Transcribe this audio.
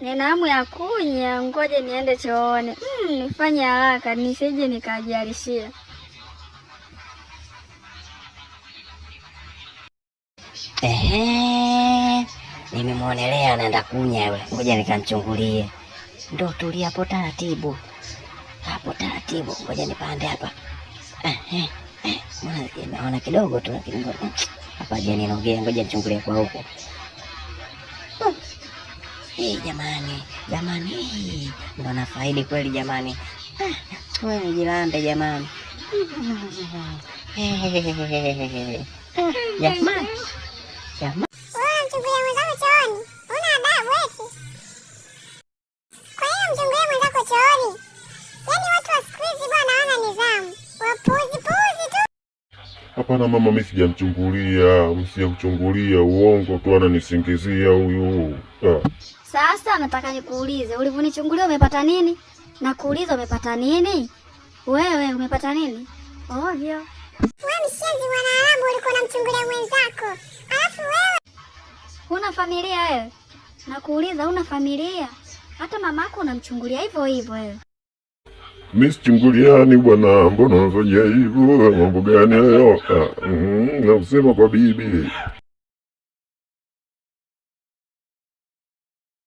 Nina hamu ya kunya, ngoje niende chooni. Nifanye haraka nisije nikajiharishia. Ehe, nimemwonelea anaenda kunya yule, ngoja nikamchungulie. Ndo tulia hapo taratibu, hapo taratibu, ngoja nipande hapa. Ehe, mbona naona kidogo tu, lakini ngoja hapa je, ninogea, ngoja nichungulie kwa huko. Hey, jamani jamani, hey, ndo nafaidi kweli jamani. Ah, wewe nijilambe jamani. Ah, jamani jamani. Wewe mchungulia mwenzako chooni, una adabu eti? Kwa hiyo mchungulie mwenzako chooni? Yaani watu wa siku hizi bwana hawana nidhamu, wapuzi puzi tu. Hapana mama, mimi sijamchungulia, msijakuchungulia, uongo tu ananisingizia huyu. Ah. Sasa nataka nikuulize, ulivyonichungulia umepata nini? Nakuuliza umepata nini? Wewe umepata nini? Ovyo. Wewe mshenzi mwanaharamu, ulikuwa unamchungulia mwenzako, alafu wewe Huna familia wewe? Nakuuliza huna familia? Hata mamako unamchungulia hivyo hivyo wewe. Mimi sichunguliani bwana, mbona unafanya hivyo? Mambo gani hayo? Ah, na kusema kwa bibi.